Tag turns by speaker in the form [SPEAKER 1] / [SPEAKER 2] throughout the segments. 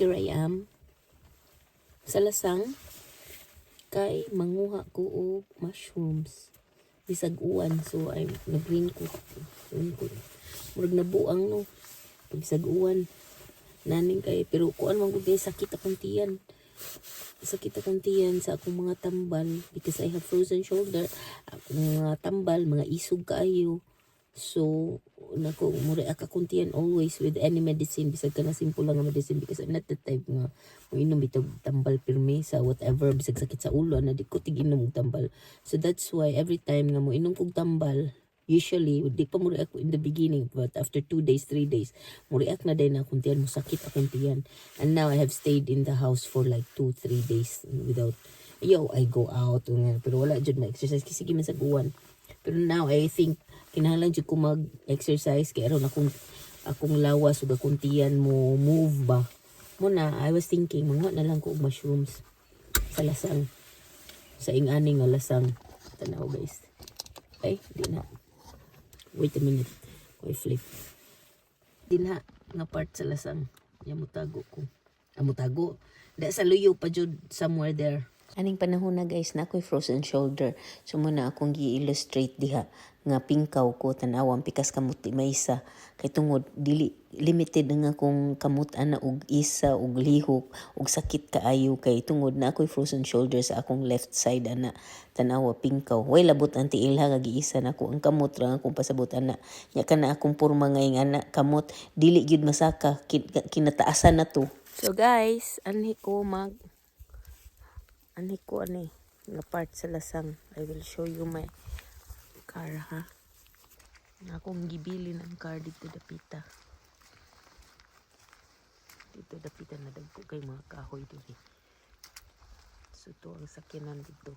[SPEAKER 1] Here I am sa lasang kay manguha ko og mushrooms bisag uwan. So ay nag-raincoat, raincoat. Murag nabuang, no, bisag uwan naning kay, pero kuan man gud guys, sakit akong tiyan, sakit akong tiyan sa akong mga tambal because I have frozen shoulder. Akong mga tambal mga isog kaayo, so nako mo react akong tiyan always with any medicine, bisag kana simple lang nga medicine, because I'm not the type nga moinom bitog tambal pirmi sa whatever, bisag sakit sa ulo ana, di ko tig-inom og tambal. So that's why every time nga moinom kog tambal, usually di pa mo react in the beginning, but after 2 days, 3 days, mo react na din akong tiyan, mo sakit akong tiyan. And now I have stayed in the house for like 2, 3 days without, yo, I go out nga, pero wala jud ma-exercise kasi sige man sa uwan. Pero now I think kinahanglan jud ko mag-exercise kay aron akong lawas ug akong tiyan mo move ba. Muna I was thinking manguha na lang ko og mushrooms sa lasang, sa ingani nga lasang. Tanaw guys, ay di na, wait a minute ko, i-flip dinha nga part sa lasang ya, mutago ko, ah, mutago da sa luyo pa jud, somewhere there. Aning panahon na guys, na ako'y frozen shoulder. So muna akong gi-illustrate diha nga pingkaw ko, tan-awa ang pikas kamot, di maisa. Kay tungod dili limited na nga akong kamot ana og isa og lihok og sakit kaayo kay tungod na ako'y frozen shoulder sa akong left side ana. Tan-awa, pingkaw. Way labot ang tiil ha, nga giisa nako, ang kamot ra akong pasabot ana. Nya kana akong porma ngayong ana kamot dili gyud masaka, kinataasan na to. So guys, anhi ko mag anhi ko ani nga part sa lasang. I will show you my car ha. Akong gibilin ang car dito dapita. Dito dapita na dagko kay mga kahoy dinhi. So to ang sakyanan dito.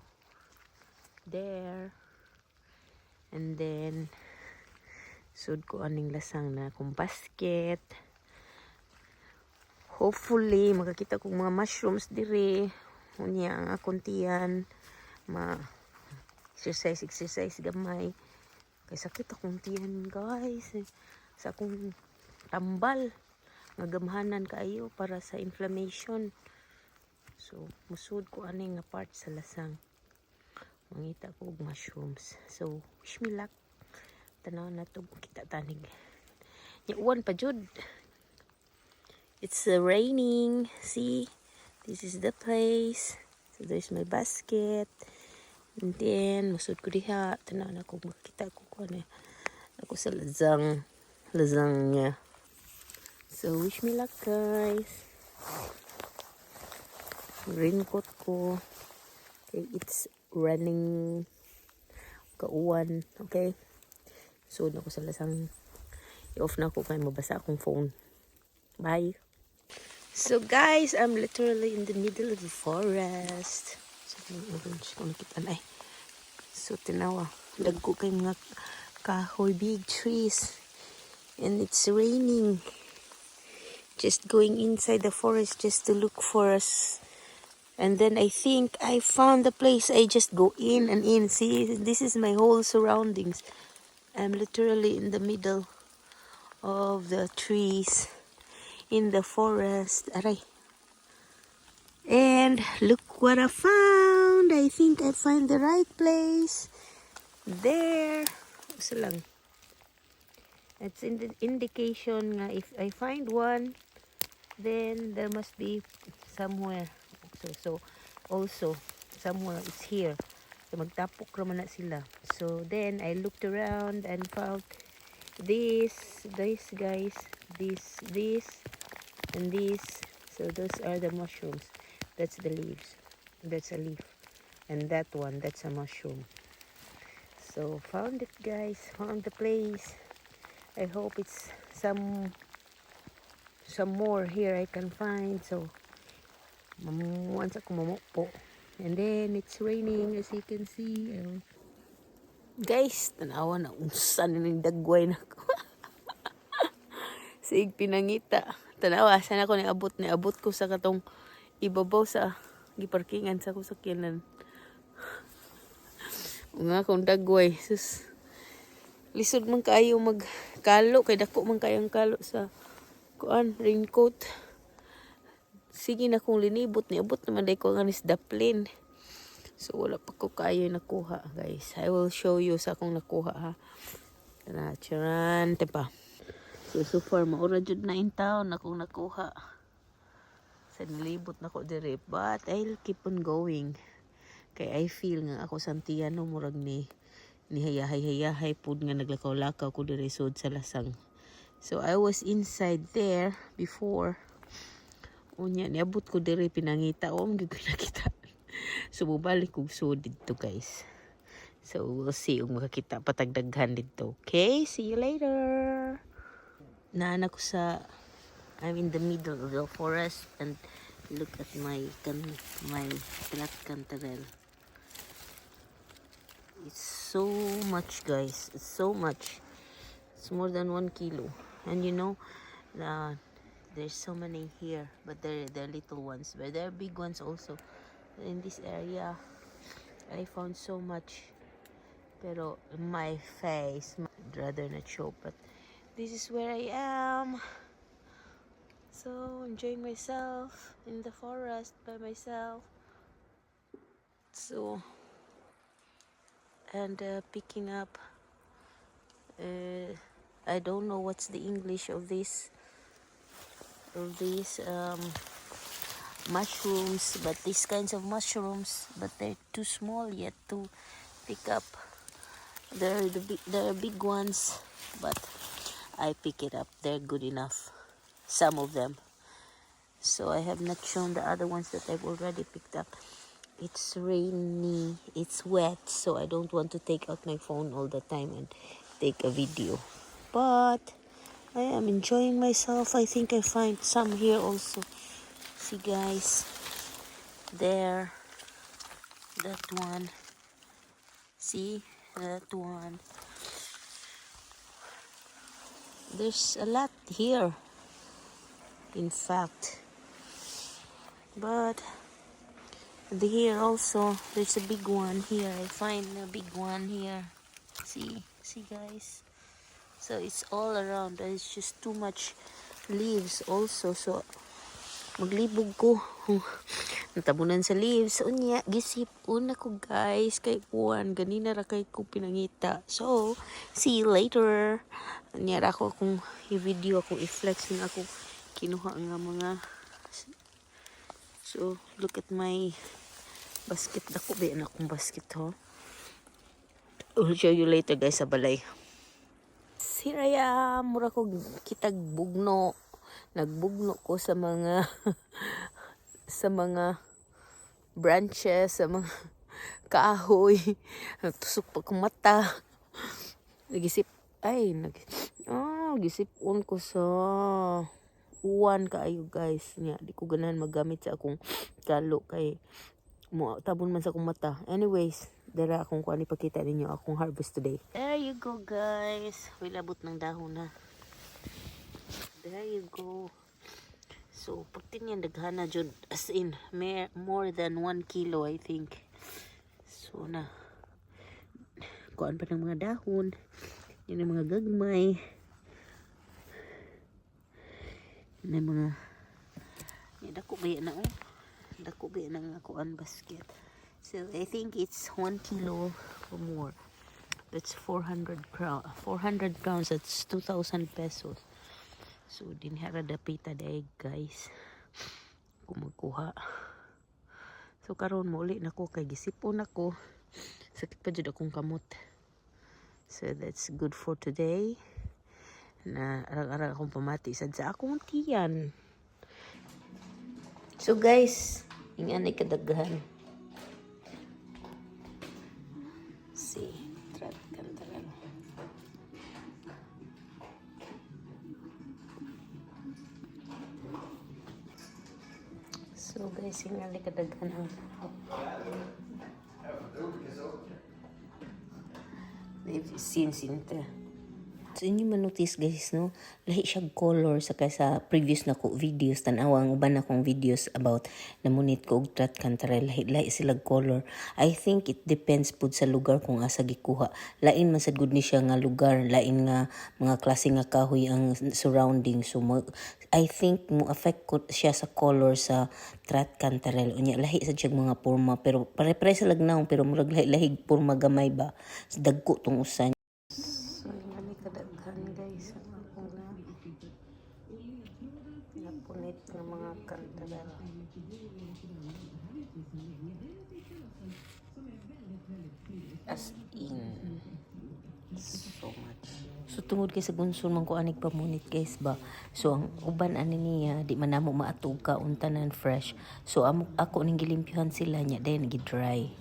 [SPEAKER 1] There. And then sud ko aning lasang na akong basket. Hopefully makakita kong mga mushrooms dire. Unya ang akong tiyan ma exercise exercise gamay kay sakit akong tiyan guys sa akong tambal nga gamhanan kaayo para sa inflammation. So musud ko ani nga part sa lasang, mangita ko og mushrooms. So wish me luck. Tanaw na to, kita tanig nya, uwan pa jud. It's raining. See, this is the place. So there's my basket. And then musud ko diha, tanaw na kung makita ko ko ano ako sa lasang, lasang niya. So wish me luck guys. Raincoat ko. Okay, it's running kauwan. Okay. So na ko sa lasang. I-off na ko kay mabasa akong phone. Bye. So guys, I'm literally in the middle of the forest. So, orange ko nakita na eh. So, tinawa. Dagko kay mga kahoy, big trees. And it's raining. Just going inside the forest just to look for us. And then I think I found the place. I just go in and in. See, this is my whole surroundings. I'm literally in the middle of the trees in the forest. Aray. And look what I found. I think I find the right place. There. Usa lang. It's in the indication nga if I find one, then there must be somewhere. So also, somewhere it's here. So, magtapok raman na sila. So, then I looked around and found this, this guys, this, this, and this. So, those are the mushrooms. That's the leaves. That's a leaf. And that one, that's a mushroom. So, found it guys. Found the place. I hope it's some more here I can find. So, once ako mamupo. And then, it's raining as you can see. Ayun. Guys, tanawa na unsa ni dagway na ko. Sig pinangita. Tanawa, sana ko niabot, niabot ko sa katong ibabaw sa giparkingan sa akong sakyanan. Nga akong dagway. Sus. Lisod man kaayo magkalo kay dako man kayang kalo sa kuan, raincoat. Sige na kong linibot, niabot naman diay ko nga daplin. So wala pa ko kaayo nakuha, guys. I will show you sa akong nakuha ha. Tara, charan, pa. So far mao ra jud na in town akong nakuha. Sa nilibot na ko dire, but I'll keep on going. Kay I feel nga ako sa tiyan no, murag ni nihayahay-hayahay pud nga naglakaw-lakaw ko dire sud sa lasang. So I was inside there before. Unya niabot ko dire, pinangita o gyud ko nakita. So mubalik kog sud didto, guys. So we'll see kung makakita pa tag daghan didto. Okay, see you later. Naa ko sa I'm in the middle of the forest and look at my black cantarell. It's so much, guys. It's so much. It's more than 1 kilo. And there's so many here, but they're little ones. But there are big ones also. In this area, I found so much. Pero my face, I'd rather not show. But this is where I am. So enjoying myself in the forest by myself. So and picking up. I don't know what's the English of these mushrooms, but these kinds of mushrooms, but they're too small yet to pick up. They're big ones, but I pick it up. They're good enough. Some of them. So I have not shown the other ones that I've already picked up. It's rainy, it's wet, so I don't want to take out my phone all the time and take a video. But I am enjoying myself. I think I find some here also. See, guys, there, that one. See that one. There's a lot here, in fact. But the here also, there's a big one here. I find a big one here. See, see, guys. So it's all around. There's just too much leaves also. So maglibog ko. Natabunan sa leaves. Unya, gisip-on ako, guys. Kay uwan. Ganina ra kay ko pinangita. So, see you later. Unya ra ako akong i-video, akong i-flex nga ako kinuha nga mga. So, look at my basket. Dako ba yan akong basket, ho? I'll show you later, guys, sa balay. Here I am. Mura ko kitag bugno. Nagbugno ko sa mga branches, sa mga kahoy. Nagtusok pa kong mata. Nagisip, ay, gisip-on ko sa uwan kaayo, guys. Nya, di ko ganahan maggamit sa akong kalo kay mo tabon man sa akong mata. Anyways, dara akong kuan, ipakita ninyo akong harvest today. There you go, guys. May labot ng dahon na. There you go. So, pagtingin, daghana jud, as in more than 1 kilo, I think. So na kuan pa ng mga dahon. Yan ang mga gagmay. Yan ang mga yan, dako ba yan na oh. Dako ba yan ang kuan basket. So I think it's 1 kilo or more. That's 400 crown, 400 crowns. That's 2,000 pesos. So dinhi ra dapita day, guys. Kung magkuha. So karon mo uli na ko kay gisipon ako. Sakit pa jud akong kamot. So that's good for today. Na arang-arang akong pamati sad sa akong tiyan. So guys, ingani kadaghan. See, trattkantarell. So guys, ingani kadaghan ang Det syns inte. So inyo manotice, guys, no, lahi siya color sa kaysa previous na ko videos. Tan-awa ang uban akong videos about namunit ko og Trattkantarell, lahi lahi sila color. I think it depends pud sa lugar kung asa gikuha. Lain man sad gud ni siya nga lugar, lain nga mga klase nga kahoy ang surrounding, so I think mo affect ko siya sa color sa Trattkantarell. Unya lahi sad siya mga porma, pero pare-pare sa lagnaw, pero murag lahi-lahig porma gamay ba. Dagko tong usa. So, yun ni kadaghan, guys, ang akong na napunit ng mga kantarell. As in, so much. So tungod kay sa gunson man ko anig pamunit, guys, ba. So ang uban ani niya di man namo maatog ka untanan fresh. So amo ako ning gilimpyuhan sila nya then gi-dry.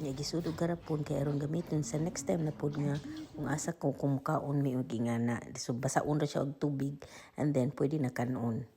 [SPEAKER 1] Nya gisudog garapon kay aron gamiton sa next time na pod nga kung asa ko kumukaon mi og ingana. So basaon ra siya og tubig and then pwede na kanon.